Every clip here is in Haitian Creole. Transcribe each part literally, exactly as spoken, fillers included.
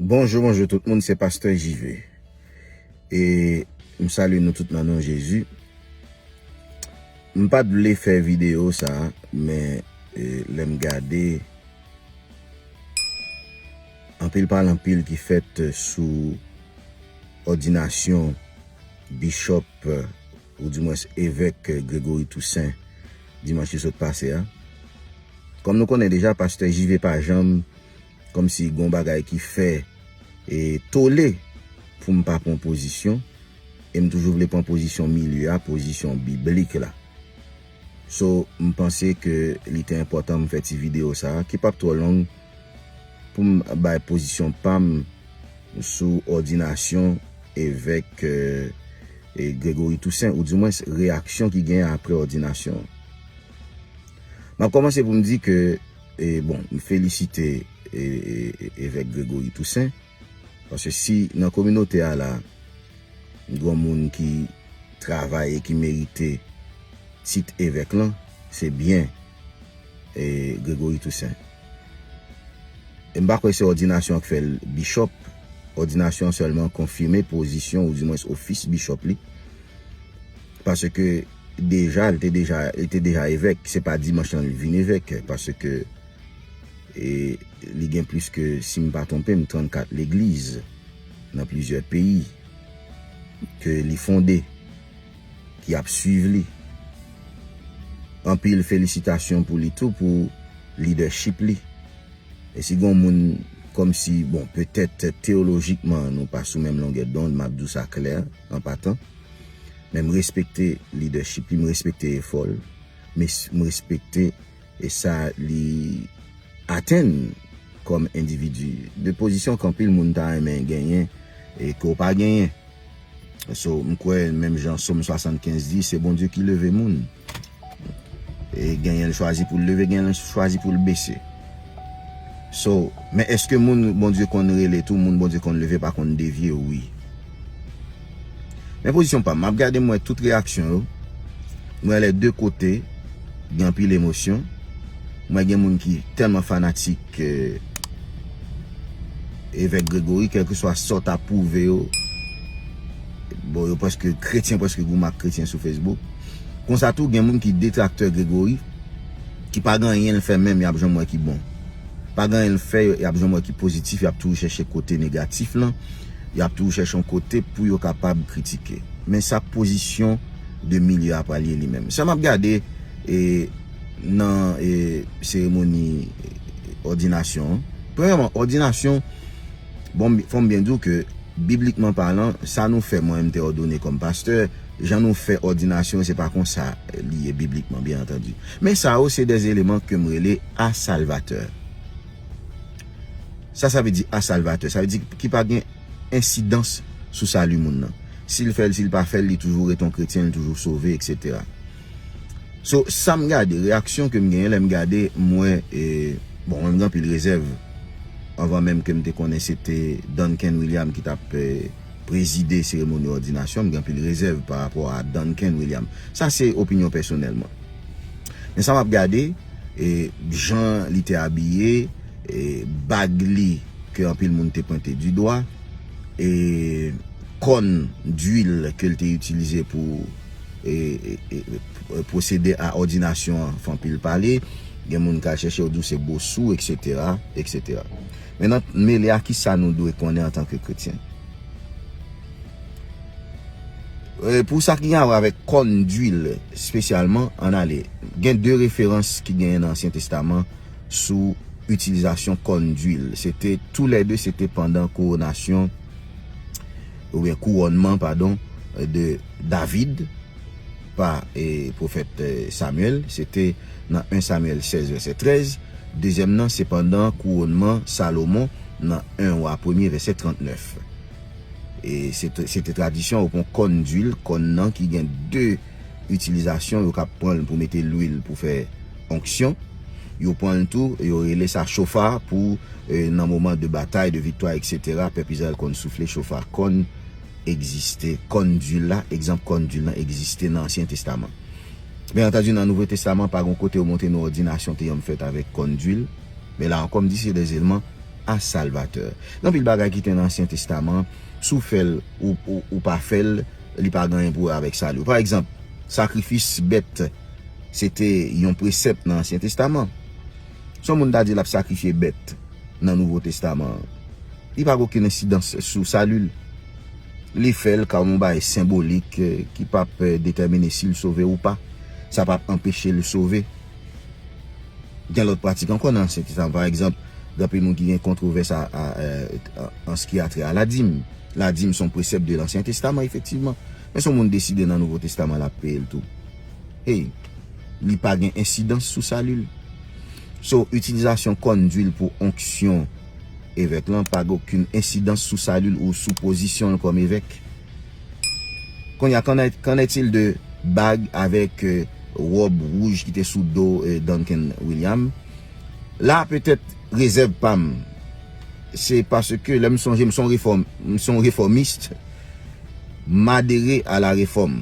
Bonjou, bonjou tout moun, se Pastè Jive. E m salye nou tout nan non Jezi. M pa t vle fè videyo sa, men, e, lè m gade, anpil pale anpil ki fèt sou òdinasyon bishop, oudimwens evèk Gregory Toussaint, dimanch ki sot pase a. Kòm nou konnen deja, Pastè Jive pa janm kòmsi gon bagay ki fè, e, tole pou m pa pran pozisyon, e m toujou vle pran pozisyon milye a, pozisyon biblik la. So, m panse ke li te enpòtan m fè ti videyo sa a, ki p ap twò long, pou m bay pozisyon pa m sou òdinasyon evèk, e, e, Gregory Toussaint, oudimwens reyaksyon ki genyen apre òdinasyon an. M ap kòmanse pou m di ke, e, bon, m felisite, e, e, e, evèk Gregory Toussaint, paske si nan kominote a la, gon moun ki travay e ki merite tit evèk lan, se byen, e, Gregory Toussaint. E m pa kwè se òdinasyon an k fè l bishop. Òdinasyon an sèlman konfime pozisyon, oudimwens ofis bishop li. Paske deja, li te deja, li te deja evèk. Se pa dimanch lan li vin evèk. Paske, e, li gen plis ke, si m pa twonpe m, trannkat legliz nan plizyè peyi ke li fonde, ki ap swiv li. Anpil felisitasyon pou li tou, pou lidèchip li. E si gon moun, kòmsi, bon, petèt teyolojikman nou pa sou menm longè dond, m ap di w sa klè, an patan. Men m respekte lidèchip li, m respekte efò l, men s- m respekte e sa li atenn kòm endividi. De pozisyon ke anpil moun ta renmen genyen e ke w pa genyen. So, m kwè, menm jan Sòm swasannkenz di, se Bondye ki leve moun. E genyen l chwazi pou l leve, genyen l chwazi pou l bese. So, men èske moun Bondye konn rele tou, moun Bondye konn leve pa konn devye? Wi. Men pozisyon pa m, m ap gade, m wè tout reyaksyon yo. M wè lè de kote, gen anpil emosyon. M wè gen moun ki tèlman fanatik, e, evèk Gregory, kèlkeswa sa w ta pwouve yo. Bon, yo prèske kretyen, prèske goumen ak kretyen sou Facebook. Konsa tou, gen moun ki detraktè Gregory, ki pa gen anyen l fè menm, y ap janm wè ki bon. Pa gen anyen l fè, y ap janm wè ki pozitif, y ap toujou chèche kote negatif lan, y ap toujou chèche yon kote pou yo kapab kritike. Men sa pozisyon de milye a pral ye li menm. Sa m ap gade, e, nan, e, seremoni, e, òdinasyon an. Premyèman, òdinasyon, bon, fò m byen di w ke, biblikman palan, sa nou fè, mwen menm te òdone kòm pastè, jan nou fè òdinasyon, se pa konsa li ye biblikman, byen antandi. Men sa yo, se de eleman ke m rele a salvatè. Sa, sa vle di a salvatè. Sa vle di ki pa gen ensidans sou sali moun nan. Si l fè l, si l pa fè l, li toujou rete yon kretyen, li toujou sove, etsetera. So, sa m gade, reyaksyon ke m genyen lè m gade, m wè, e, bon, mwen m gen anpil rezèv. Anvan menm ke m te konnen se te Duncan William ki t ap, e, prezide seremoni òdinasyon, m gen anpil rezèv pa rapò a Duncan William. Sa se opinyon pèsonèl mwen. Men sa m ap gade, e, jan li te abiye, e, bag li ke anpil moun te pwente di dwa, e, kòn dwil ke l te itilize pou, e, e, e, e, pwosede a òdinasyon an, fè anpil pale. Gen moun k al chèche, yo di w se bosou, etsetera, etsetera. Men nan mele a, ki sa nou dwe konnen antanke kretyen? E, pou sa ki gen a wè avèk kòn dwil espesyalman, ann ale. Gen de referans ki genyen nan Ansyen Testaman sou itilizasyon kòn dwil. Se te, toulède, se te pandan kowonasyon, oubyen kouwònman, padon, de David pa, e, pwofèt, e, Samyèl. Se te nan en Samyèl sèz, vèsè trèz. Dezyèm nan, se pandan kouwònman Salomon nan en Wa premye, vèsè trannèf. E se te, se te tradisyon yo pran kòn dwil, kòn nan ki gen de itilizasyon, yo ka pran l pou mete lwil pou fè onksyon. Yo pran l tou, yo rele sa chofa pou, e, nan moman de batay, de viktwa, etsetera, pèp Izrayèl konn soufle chofa. Kòn egziste, kòn dwil la, egzanp kòn dwil lan egziste nan Ansyen Testaman. Byen antandi, nan Nouvo Testaman, pa gon kote yo montre nou òdinasyon te janm fèt avèk kòn dwil. Men la ankò, m di se de eleman a Salvatè. Gen anpil bagay ki te nan Ansyen Testaman, si w fè l ou, ou, ou pa fè l, li pa gen anyen pou wè avèk sali w. Pa egzanp, sakrifis bèt, se te yon presèp nan Ansyen Testaman. Si yon moun ta di l ap sakrifye bèt nan Nouvo Testaman an, li pa gen okenn ensidans sou sali l. Li fè l kòm yon bagay senbolik, eh, ki p ap, eh, detèmine si l sove ou pa. Sa p ap anpeche l sove. Gen lòt pratik ankò nan Ansyen Testaman. Pa egzanp, gen anpil moun ki gen kontwovès a, a, eh, an, an sa ki a trè a ladim. Ladim se yon presèp de Lansyen Testaman, efektivman. Men si yon moun deside nan Nouvo Testaman l ap peye l tou. Hey, li pa gen ensidans sou sali l. So, itilizasyon kòn dwil pou onksyon evèk lan pa gen okenn ensidans sou sali l ou sou pozisyon l kòm evèk. Kounye a, qu'en est, qu'en est-il de bag avèk, eh, wòb wouj ki te sou do, eh, Duncan William? La, petèt, rezèv pa m, se paske lè m sonje m se yon refòm, m se yon refòmis, m adere a la refòm.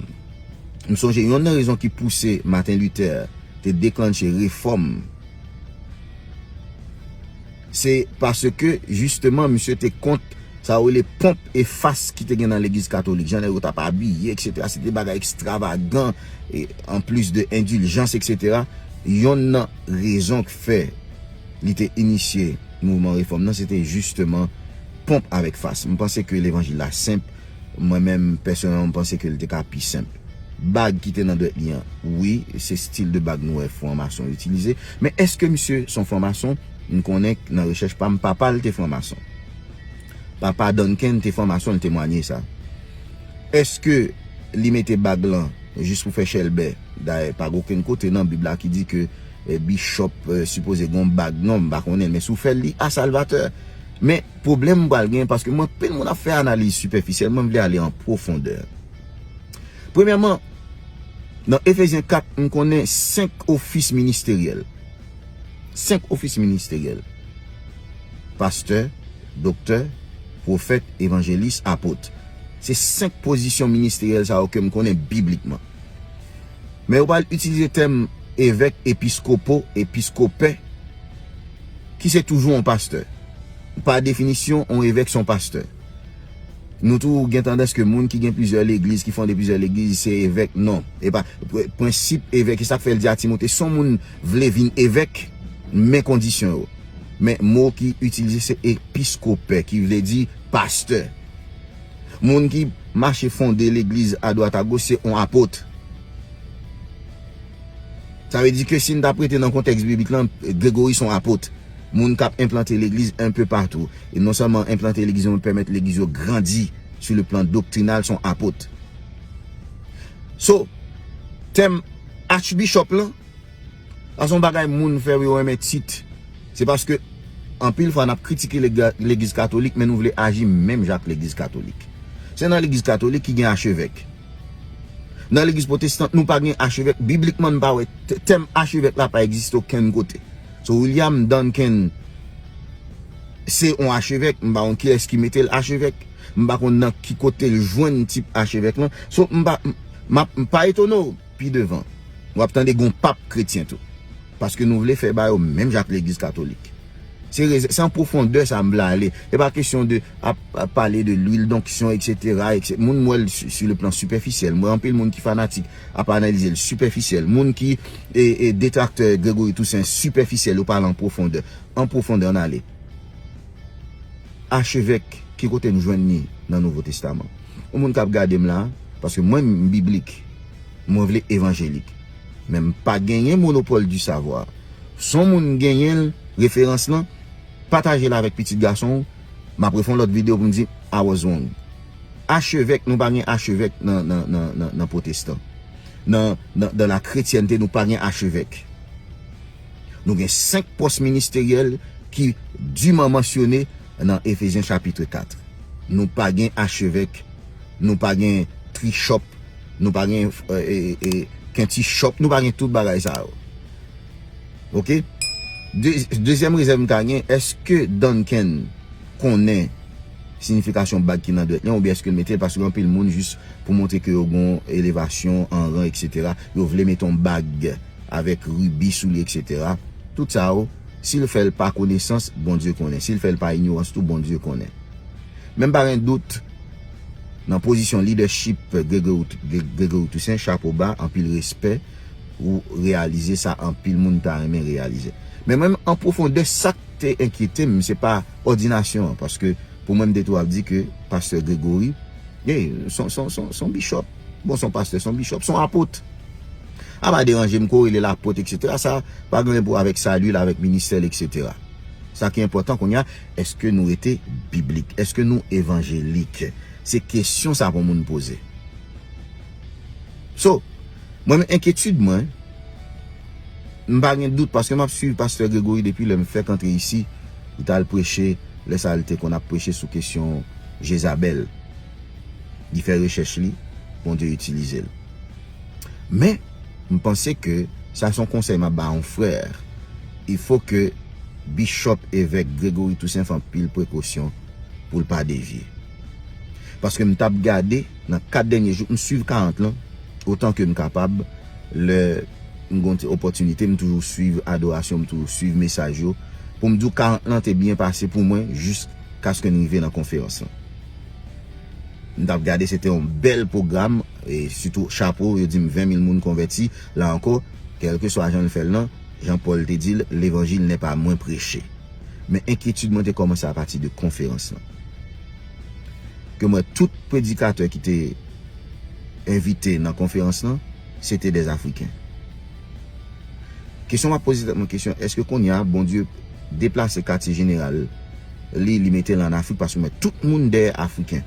M sonje yonn nan rezon ki pouse Martin Luther te deklanche refòm, se paske, jisteman, misye te kont sa yo rele ponp e fas ki te gen nan legliz katolik. Jan nèg yo t ap abiye, etsetera. Se te bagay ekstravagan, e, anplis de endiljans, etsetera. Yonn nan rezon k fè li te inisye mouvman refòm nan, se te jisteman ponp avèk fas. M panse ke levanjil la senp. Mwen menm, pèsonèlman, m panse ke l te ka pi senp. Bag ki te nan dwèt li an, wi, se stil de bag nou wè franmason yo itilize. Men èske misye se yon franmason? M konnen nan rechèch pa m, papa l te franmason. Papa Duncan te franmason, l temwanye sa. Èske li mete bag lan jis pou fè chèlbè? Dayè, pa gen okenn kote nan Bib la ki di ke, eh, bichòp, eh, sipoze gen yon bag. Non, m pa konnen l, men si w fè l, li a Salvatè. Men pwoblèm m pral gen, paske mwen, anpil moun ap fè analiz sipèfisyèl, mwen, m vle ale an pwofondè. Premyèman, nan Efezyen kat, m konnen senk ofis ministeryèl. Senk ofis ministeryèl. Pastè, doktè, pwofèt, evanjelis, apot. Se senk pozisyon ministeryèl sa yo ke m konnen biblikman. Men yo pral itilize tèm evèk, episkopo, episkopè, ki se toujou yon pastè. Pa definisyon, yon evèk se yon pastè. Nou tou gen tandans ke moun ki gen plizyè legliz, ki fonde plizyè legliz, se evèk. Non. E pa, pr-, prensip evèk, e sa k fè l di a Timote, si yon moun vle vin evèk, men kondisyon yo. Men mo ki itilize se episkopè, ki vle di pastè. Moun ki mache fonde legliz adwat agoch, se yon apot. Sa vle di ke si n t ap rete nan kontèks biblik lan, Gregory se yon apot. Moun k ap enplante legliz enpe patou. E non sèlman enplante legliz yo, men pèmèt legliz yo grandi sou le plan doktrinal, se yon apot. So, tèm Archbishop lan, sa se yon bagay moun fè, wi, yo renmen tit. Se paske anpil fwa n ap kritike lega-, legliz katolik, men nou vle aji menm jan ak legliz katolik. Se nan legliz katolik ki gen achevèk. Nan legliz pwotestan, nou pa gen achevèk. Biblikman, n pa wè t-, tèm achevèk la pa egziste okenn kote. So, William Duncan se yon achevèk, m pa konn kiyès ki mete l achevèk, m pa konn nan ki kote l jwenn tip achevèk lan. So, m pa, m, m ap, m pa etone w pi devan. W ap tande gen yon pap kretyen tou. Paske nou vle fè ba yo menm jan ak legliz katolik. Se reze-, se an pwofondè sa m vle ale. E pa kesyon de ap, ap pale de lwil donksyon, etsetera, etsetera. Moun m wè l su-, sur le plan superficiel. M wè anpil moun ki fanatik ap analize l sipèfisyèl. Moun ki, e, e, detraktè Gregory Toussaint sipèfisyèl, yo pale an pwofondè. An pwofondè, ann ale. Achevèk, ki kote n jwenn li nan Nouvo Testaman? Yon moun k ap gade m la, paske mwen, m biblik, mwen vle evanjelik. Men m pa genyen monopòl di savwa. Si yon moun genyen l, referans lan, pataje l avèk pitit gason w, m ap refè yon lòt videyo pou m di, I was wrong. Achevèk, nou pa gen achevèk nan, nan, nan, nan, nan pwotestan. Nan, nan, dans la chrétienté, nou pa gen achevèk. Nou gen senk pòs ministeryèl ki diman mansyone nan Efezyen chapit kat. Nou pa gen achevèk, nou pa gen trishòp, nou pa gen, e, e, e, kentichòp, nou pa gen tout bagay sa yo. Oke? De-, dezyèm rezèv m ta gen, èske Duncan konnen siyifikasyon bag ki nan dwèt li an, oubyen èske l mete l paske gen anpil moun jis pou montre ke yo gen yon elevasyon an ran, etsetera, yo vle mete yon bag avèk ribi sou li, etsetera. Tout sa yo, Si l fè l pa konesans, Bondye konnen. Si l fè l pa inyorans tou, Bondye konnen. Men m pa gen dout, nan pozisyon lidèchip Gregory, Gregory Toussaint, chapo ba, anpil respè, ou reyalize sa anpil moun ta renmen reyalize. Men mwen, an pwofondè, sa k te enkyete m, se pa òdinasyon an, paske pou mwen, m te tou ap di ke pastè Gregory, ye, son, son, son, son bishop. Bon, son pastè, son bishop, son apot. A pa deranje m, ko rele l apot, et cetera. Sa pa gen pou avèk sali l, avèk ministè l, et cetera. Sa ki enpòtan kounye a, èske nou rete biblik? Èske nou evanjelik? Se kesyon sa pou moun poze. So, mwen, enkyetid mwen, m pa gen dout, paske m ap swiv pastè Gregory depi lè m fèk antre isi. Li t al preche, lè sa a, li te konn ap preche sou kesyon Jezabèl. Li fè rechèch li, Bondye itilize l. Men, m panse ke sa se yon konsèy m ap ba yon frè. Il faut que Bishop, evèk Gregory Toussaint fè anpil prekosyon pou l pa devye. Paske m t ap gade nan kat dènye jou, m swiv karant lan otan ke m kapab. Lè m gon ti opòtinite, m toujou swiv adorasyon, m toujou swiv mesaj yo. Pou m di w, karant lan te byen pase pou mwen jiskaske n rive nan konferans lan. M t ap gade, se te yon bèl pwogram, e sitou chapo, yo di m ven mil moun konvèti. La ankò, kèlkeswa jan l fè l lan, jan Pòl te di l, levanjil n'est pas moins prêché. Men enkyetid mwen te kòmanse apati de konferans lan. Ke mwen, tout predikatè ki te envite nan konferans lan, se te des Afriken. Kesyon m ap poze tèt mwen kesyon, èske kounye a Bondye deplase katye jeneral li, li mete l ann Afrik, paske mwen, tout moun dèyè Afriken.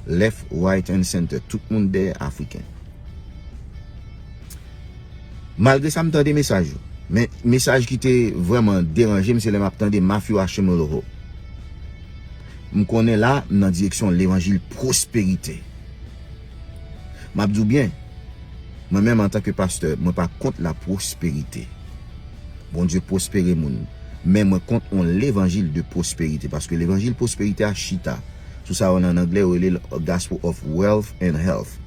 Left, right and center, tout moun dèyè Afriken. Malgre sa, m tande mesaj yo. Men mesaj ki te vrèman deranje m, se lè m ap tande Matthew Ashimolowo. M konnen la, m nan direksyon levanjil pwosperite. M ap di w byen, mwen menm antanke pastè, mwen pa kont la pwosperite. Bondye pwospere moun. Men mwen kont yon levanjil de pwosperite. Paske levanjil pwosperite a chita sou sa yo nan anglè, yo rele l Gospel of Wealth and Health.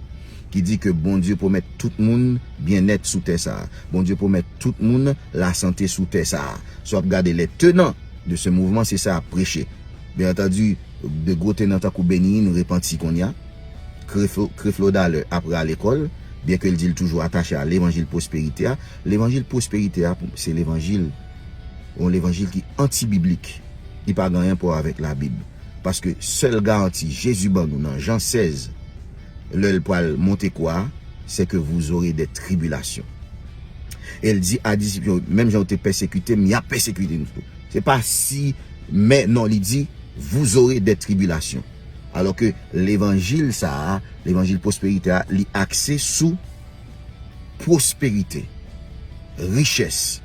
Ki di ke Bondye pwomèt tout moun byennèt sou tè sa a. Bondye pwomèt tout moun lasante sou tè sa a. Si w ap gade les tenants de ce mouvement, se sa y ap preche. Byen antandi, de gwo tenan tankou Benny Hinn repanti kounye a. Creflo, Creflo Dollar ap rale kò l, byen ke l di l toujou atache a levanjil pwosperite a. Levanjil pwosperite a, se levanjil, yon levanjil ki antibiblik. Li pa gen anyen pou wè avèk Labib. Paske sèl garanti Jezi ban nou nan Jan sèz, lè l pral monte kwa a, c'est que vous aurez des tribulations. E l di a disip yo, menm jan yo te pèsekite m, y ap pèsekite nou tou. Se pa si, men non, li di, vous aurez des tribulations. Alò ke levanjil sa a, levanjil pwosperite a, li akse sou pwosperite, richès.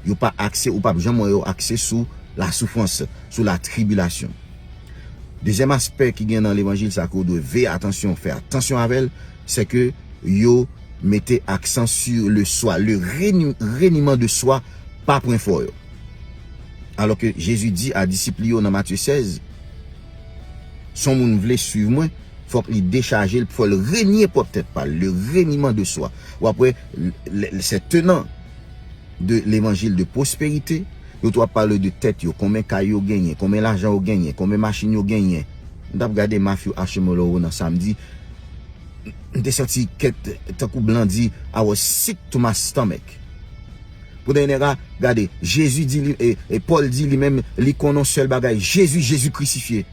Yo pa akse, ou p ap janm wè yo akse sou lasoufrans, sou latribilasyon. Dezyèm aspè ki gen nan levanjil sa ke w dwe veye atansyon, fè atansyon avè l, se ke yo mete aksan sur le soi, le reni-, reniement de soi pa pwen fò yo. Alò ke Jezi di a disip li yo nan Matye sèz, si yon moun vle swiv mwen, fòk li dechaje l, fò l renye pwòp tèt pa l, le reniement de soi. W ap wè, l-, l-, se tenan de levanjil de pwosperite, yo tou ap pale de tèt yo, konbyen kay yo genyen, konbyen lajan yo genyen, konbyen machin yo genyen. M t ap gade Matthew Ashimolowo nan samdi, m te santi kèk tankou blan di, I was sick to my stomach. Poutan nèg la, gade, Jezi di li, e, e Pòl di li menm, li konnen yon sèl bagay, Jezi, Jezi krisifye.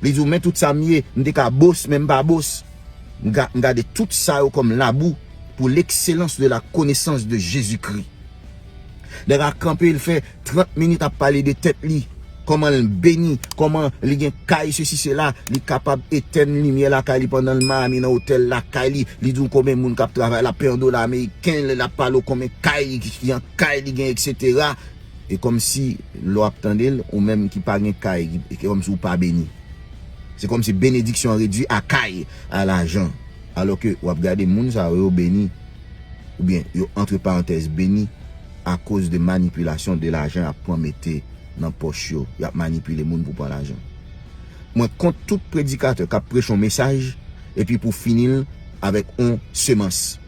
Li di w, men tout sa m ye, m te ka bos, men m pa bos. M ga-, m gade tout sa yo kòm labou pou l'excellence de la connaissance de Jésus-Christ. Nèg la kanpe, l fè trant minit ap pale de tèt li, kòman l beni, kòman li gen kay, sesi, sela, li kapab etèn limyè lakay li pandan l Miami nan otèl lakay li, li di w konbyen moun k ap travay, l ap peye an dola ameriken, l ap pale w konbyen kay li, ki, ki jan kay li gen, et cetera. E kòmsi lè w ap tande l, ou menm ki pa gen kay, ki, ki kòmsi w pa beni. Se kòmsi benediksyon an redui a kay, a lajan. Alò ke w ap gade moun sa yo, yo beni, oubyen yo, antre parantèz, beni, akoz de manipilasyon de lajan y ap pran mete nan pòch yo. Y ap manipile moun pou pran lajan. Mwen kont tout predikatè k ap preche yon mesaj, epi pou fini l avèk yon semans.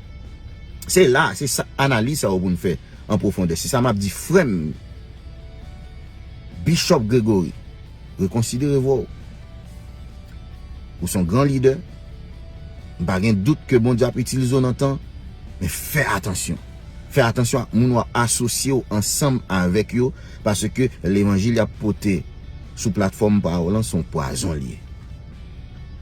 Se la, se sa, analiz sa yo pou n fè an pwofondè. Se sa m ap di, frè m. Bishop Gregory, rekonsidere vwa w. Ou se yon gran lidè. M pa gen dout ke Bondye ap itilize w nan tan, men fè atansyon. Fè atansyon ak moun w ap asosye w ansanm avèk yo, paske levanjil y ap pote sou platfòm pa w lan se yon pwazon l ye.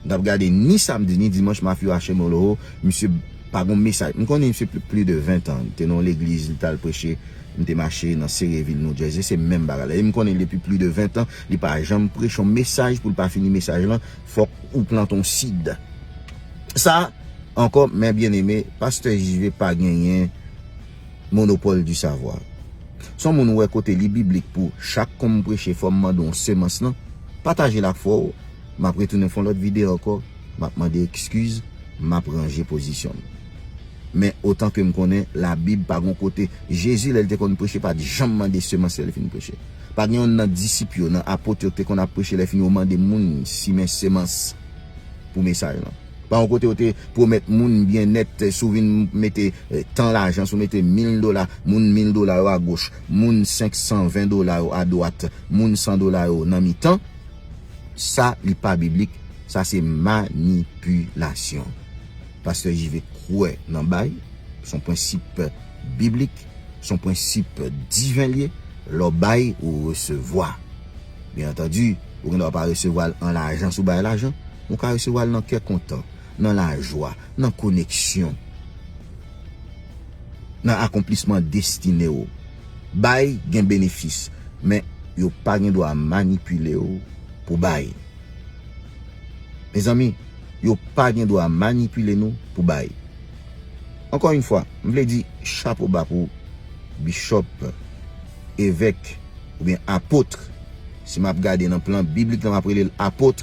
M t ap gade ni samdi ni dimanch, Mafio H M O Loho, misye pa gon mesaj. M konnen misye pli, pli de ven tan. Li te nan yon legliz, li t al preche, m te mache nan Sereville, New Jersey, se menm bagay la. E m konnen l depi pli de ven tan, li pa janm preche yon mesaj pou l pa fini mesaj lan, fòk ou plante yon sid. Sa, ankò, men byeneme, pastè Jive pa genyen monopòl di savwa. Se yon moun ou wè kote li biblik pou chak kon m preche, fò m mande w semans lan, pataje l ak frè w, m ap retounen fè yon lòt videyo ankò, m ap mande ekskiz, m ap ranje pozisyon m. Men otan ke m konnen, Labib pa gon kote, Jezi lè l te konn preche pa t janm mande semans lè l fin preche. Pa gen yonn nan disip yo, nan apot yo ki te konn ap preche lè fini yo mande moun simen semans pou mesaj lan. Pa yon kote yo te pwomèt moun byennèt, si w vin mete eh, tan lajan, si w mete mil dola, moun mil dola yo agoch, moun senk san ven dola yo adwat, moun san dola yo nan mitan. Sa, li pa biblik, sa se manipilasyon. Pastè Jive kwè nan bay, se yon prensip biblik, se yon prensip diven l ye, lè w bay, ou resevwa. Byen antandi, ou gen dwa pa resevwa l an lajan si w bay lajan, men w ka resevwa l nan kè kontan, nan lajwa, nan koneksyon, nan akonplisman destine w. Bay gen benefis, men yo pa gen dwa manipile w pou bay. Mezanmi, yo pa gen dwa manipile nou pou bay. Ankò yon fwa, m vle di chapo ba pou bishop, evèk, oubyen apot. Si m ap gade nan plan biblik la, m ap rele l apot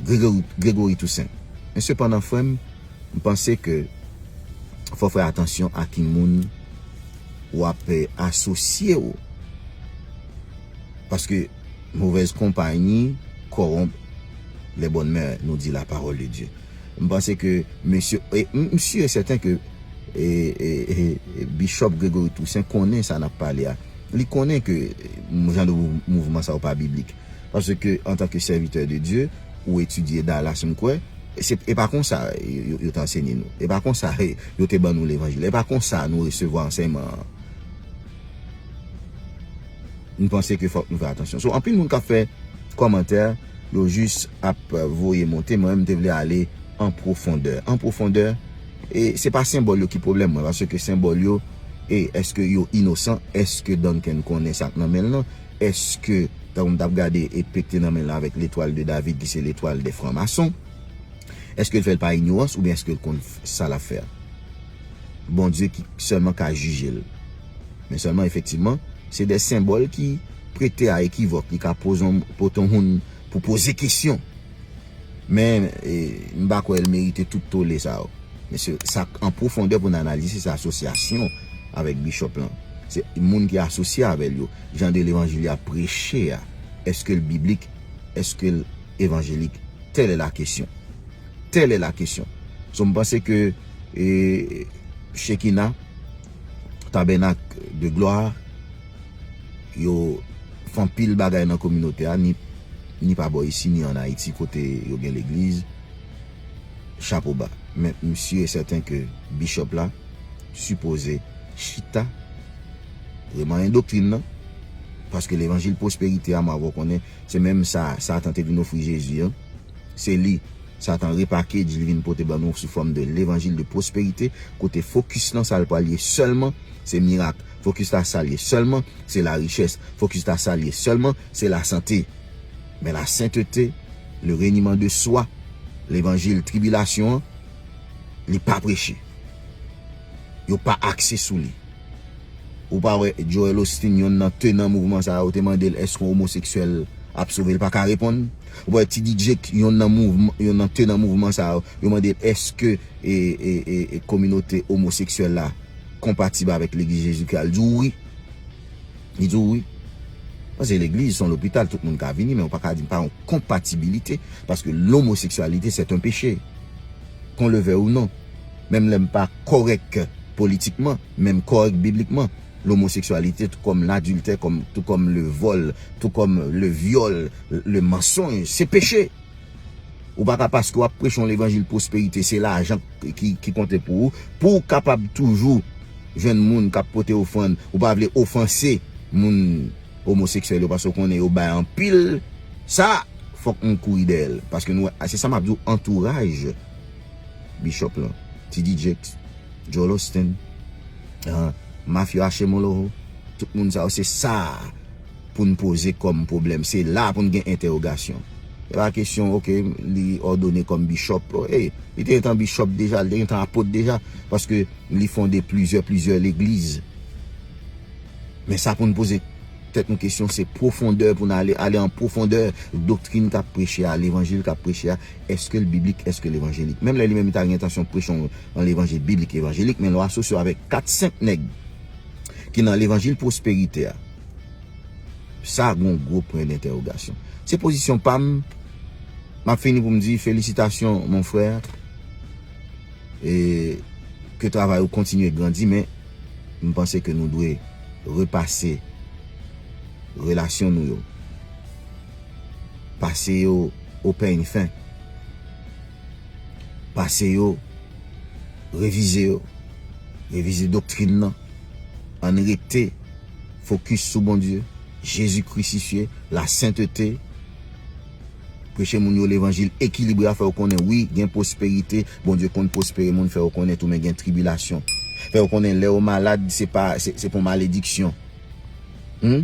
Gregory, Gregory Toussaint. Men sepandan, frè m, m panse ke fò w fè atansyon a ki moun w ap, eh, asosye w. Paske mauvaise compagnie corrompt les bonnes mœurs, nous dit la parole de Dieu. M panse ke mesye, e, m, m si e sèten ke, e, e, e, e, Bishop Gregory Toussaint konnen sa n ap pale a. Li konnen ke, e, jan de mou-, mouvman sa yo pa biblik. Paske, antanke sèvitè de Dye, ou etidye Dallas, m kwè, se, e pa konsa yo, yo, yo te ansenye nou. E pa konsa, e, yo te ban nou levanjil. E pa konsa nou resevwa ansèyman an. M panse ke fòk nou fè atansyon. So, anpil moun k ap fè kòmantè, yo jis ap voye monte. Mwen menm, m te vle ale an pwofondè. An pwofondè, e se pa senbòl yo ki pwoblèm mwen, paske senbòl yo, e èske yo inosan? Èske Duncan konnen sa k nan men l lan? Èske, tankou m t ap gade epe k te nan men l lan avèk letwal de David, ki se letwal de franmason, èske l fè l pa inyorans oubyen èske l konn f-, sa l ap fè a? Bondye ki sèlman ka jije l. Men sèlman, efektivman, se de senbòl ki prete a ekivòk. Li ka poze yon, pote yon moun pou poze kesyon. Men, e, m pa kwè l merite tout tole sa yo. Men se sa k an pwofondè pou n analize, se asosyasyon avèk bishop lan. Se moun ki asosye avè l yo. Jan de levanjil y ap preche a, èske l biblik? Èske l evanjelik? Telle est la question. Telle est la question. So, m panse ke, e, Shekinah, Tabènak de Glwa, yo fè anpil bagay nan kominote a, ni, ni pa bò isi, ni ann Ayiti, kote yo gen legliz. Chapo ba. Men m si e sèten ke bishop la sipoze chita, remanyen doktrin nan, paske levanjil pwosperite a, m avè w konnen, se menm sa Satan te vin ofri Jezi an. Se li, Satan repackage, li vin pote ban nou sou fòm de levanjil de pwosperite, kote fokis lan, sa l pral ye sèlman, se mirak. Fokis la, sa l ye sèlman, se larichès. Fokis la, sa l ye sèlman, se lasante. Men lasentete, le reniman de swa, levanjil tribilasyon an, li pa preche. Yo pa akse sou li. Ou pa wè Joel Osteen, yonn nan tenan mouvman sa yo, te mande l èske yon omoseksyèl ap sove, l pa ka reponn. Ou pa wè T D Jakes, yonn nan mouvman, yonn nan tenan mouvman sa yo, yo mande l èske, e, e, e, e kominote omoseksyèl la konpatib avèk Legliz Jezikri a, l di w wi. Li di w wi. Paske legliz se yon lopital, tout moun ka vini, men ou pa ka di pa yon konpatibilite, paske l'homosexualité, c'est un péché. Qu'on le veuille ou non. Menm lè m pa kòrèk politikman, men m kòrèk biblikman. Lomoseksyalite, tou kòm ladiltè, kòm, tou kòm le vòl, tou kòm le vyòl, le mansonj, se peche. Ou pa ka, paske w ap preche yon levanjil pwosperite, se lajan ki, ki konte pou ou, pou w kapab toujou jwenn moun k ap pote ofrann, ou pa vle ofanse moun omoseksyèl yo, paske w konnen yo bay anpil. Sa, fòk nou kouri dèyè l, paske nou, se sa m ap di w, antouraj Bishop lan, T D Jakes, Joel Osteen, ah, Mafya Achemoloho, tout moun sa yo, se sa pou n poze kòm pwoblèm. Se la pou n gen entèwogasyon. E pa kesyon, oke, li òdone kòm bishop. Ey, li te gentan bishop deja, li te gentan apot deja, paske li fonde plizyè, plizyè legliz. Men sa pou n poze tèt nou kesyon, se pwofondè pou n ale, ale an pwofondè doktrin k ap preche a, levanjil k ap preche a, èske l biblik, èske l evanjelik. Menm lè li menm li ta gen entansyon preche yon, yon levanjil biblik evanjelik, men lè w asosye w avèk kat, senk nèg ki nan levanjil pwosperite a, sa gon gwo pwen dentèwogasyon. Se pozisyon pa m. M ap fini pou m di felisitasyon, mon frè. E ke travay ou kontinye grandi, men m panse ke nou dwe repase relasyon nou yo. Pase yo o pèny fen. Pase yo, revize yo, revize doktrin nan. Ann rete fokis sou Bondye, Jezi krisifye, lasentete. Preche moun yo levanjil ekilibre a, fè yo konnen, wi, gen pwosperite, Bondye konn pwospere moun, fè yo konnen tou, men gen tribilasyon. Fè yo konnen lè yo malad, se pa, se, se pa yon malediksyon. Hmm?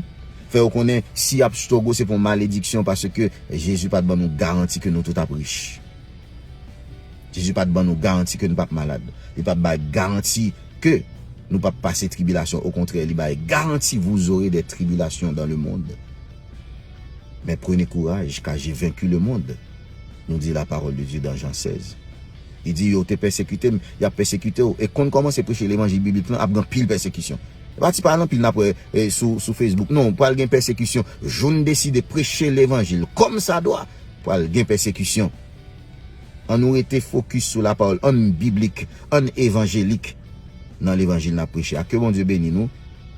Fè yo konnen si y ap struggle, se pa yon malediksyon, paske Jezi pa t ban nou garanti ke nou tout ap rich. Jezi pa t ban nou garanti ke nou p ap malad. Li pa t bay garanti ke nou p ap pase tribilasyon. Okontrè, li bay garanti, vous aurez des tribulations dans le monde. Mais prenez courage, car j'ai vaincu le monde, nous dit la parole de Dieu dans Jean seize. Li di, yo te pèsekite m, y ap pèsekite w. E konn kòmanse preche levanjil biblik lan, ap gen anpil pèsekisyon. E pa ti pa anpil n ap wè, e, sou, sou Facebook. Non, pral gen pèsekisyon. Jou n deside preche levanjil kòm sa dwa, pral gen pèsekisyon. Ann nou rete fokis sou lapawòl, ann biblik, ann evanjelik nan levanjil n ap preche a. Ke Bondye beni nou,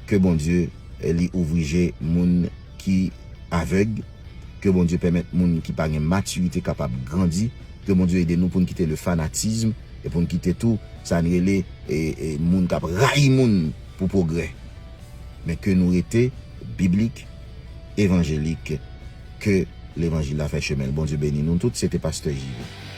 ke Bondye, eh, li ouvri je moun ki avèg, ke Bondye pèmèt moun ki pa gen matirite kapab grandi, ke Bondye ede nou pou n kite le fanatism e pou n kite tou sa n rele, eh, eh, moun k ap rayi moun pou pwogrè. Men ke nou rete biblik, evanjelik, ke levanjil la fè chemen l. Bondye beni nou tout. Se te pastè J V.